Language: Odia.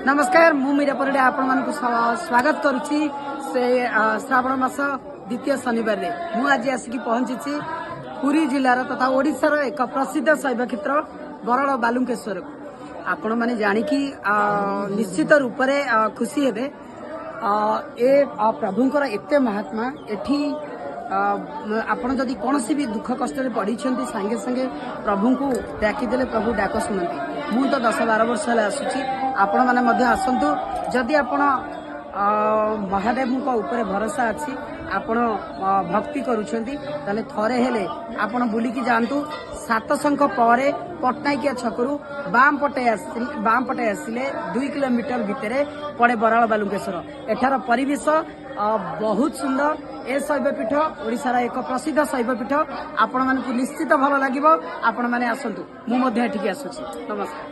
ନମସ୍କାର, ମୁଁ ମୀରା ପରିଡ଼ା ଆପଣମାନଙ୍କୁ ସ୍ୱାଗତ କରୁଛି। ସେ ଶ୍ରାବଣ ମାସ ଦ୍ୱିତୀୟ ଶନିବାରରେ ମୁଁ ଆଜି ଆସିକି ପହଞ୍ଚିଛି ପୁରୀ ଜିଲ୍ଲାର ତଥା ଓଡ଼ିଶାର ଏକ ପ୍ରସିଦ୍ଧ ଶୈବକ୍ଷେତ୍ର ବରାଳ ବାଲୁଙ୍କେଶ୍ୱରକୁ। ଆପଣମାନେ ଜାଣିକି ନିଶ୍ଚିତ ରୂପରେ ଖୁସି ହେବେ। ଏ ପ୍ରଭୁଙ୍କର ଏତେ ମହାତ୍ମା, ଏଠି ଆପଣ ଯଦି କୌଣସି ବି ଦୁଃଖ କଷ୍ଟରେ ପଡ଼ିଛନ୍ତି, ସାଙ୍ଗେ ସାଙ୍ଗେ ପ୍ରଭୁଙ୍କୁ ଡାକିଦେଲେ ପ୍ରଭୁ ଡାକ ଶୁଣନ୍ତି। ମୁଁ ତ 10-12 ବର୍ଷ ହେଲା ଆସୁଛି, ଆପଣମାନେ ମଧ୍ୟ ଆସନ୍ତୁ। ଯଦି ଆପଣ ମହାଦେବଙ୍କ ଉପରେ ଭରସା ଅଛି, ଆପଣ ଭକ୍ତି କରୁଛନ୍ତି, ତାହେଲେ ଥରେ ହେଲେ ଆପଣ ବୁଲିକି ଯାଆନ୍ତୁ। ସାତଶଙ୍ଖ ପରେ ପଟ୍ଟନାୟକିଆ ଛକରୁ ବାମ ପଟେ ଆସିଲେ 2 କିଲୋମିଟର ଭିତରେ ପଡ଼େ ବରାଳ ବାଲୁଙ୍କେଶ୍ୱର। ଏଠାର ପରିବେଶ ବହୁତ ସୁନ୍ଦର। ଏ ଶୈବପୀଠ ଓଡ଼ିଶାର ଏକ ପ୍ରସିଦ୍ଧ ଶୈବପୀଠ। ଆପଣମାନଙ୍କୁ ନିଶ୍ଚିତ ଭଲ ଲାଗିବ। ଆପଣମାନେ ଆସନ୍ତୁ, ମୁଁ ମଧ୍ୟ ଏଠିକି ଆସୁଛି। ନମସ୍କାର।